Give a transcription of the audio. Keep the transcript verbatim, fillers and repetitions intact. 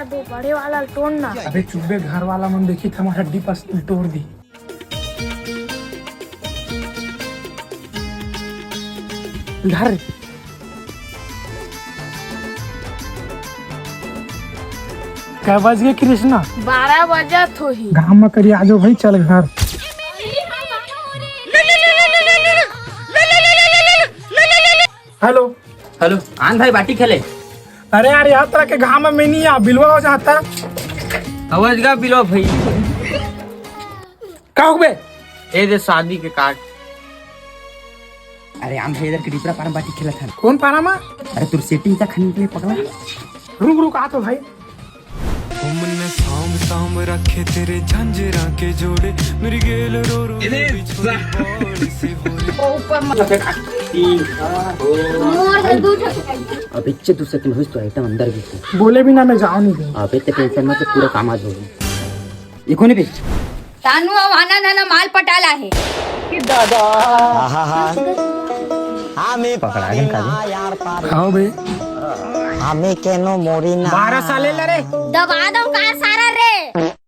वो बड़े वाला ल तोड़ ना। अबे चुप बे, घर वाला मन देखी त हमर हड्डी पसली ल तोड़ दी। धर। कै बज गे कृष्णा? बारह बजत होही। घाम म करिया जाबो भाई, चल घर। हेलो। हेलो, आन भाई बाटी खेले। अरे यार, यार तोरा के घाम में नहीं आ, बिलवा हो जाता। आवाज गा बिलवा भाई। का हो बे? ए दे शादी के कार्ड। अरे आन भाई, इधर के डिपरा पारा बाटी खेलत हन। कौन पारा मा? अरे तोर सेटिंग का खन निकले पगला। रुक रुक, आ तो भाई। अब इच्छे दूसरे तुम हुई तो आइटम अंदर भी थी। बोले बिना मैं जाओ नहीं दूँ। अबे ते टेंशन मत, पूरा काम आज होगी। ये कौन है बे? तानू अउ आनंद ह ना माल पटाला हे। आहा हा। हाँ, मैं पकड़ा गया का बे? हाँ बे। हाँ, मैं केनो मोरी ना। बारह साले लरे। दबा दो का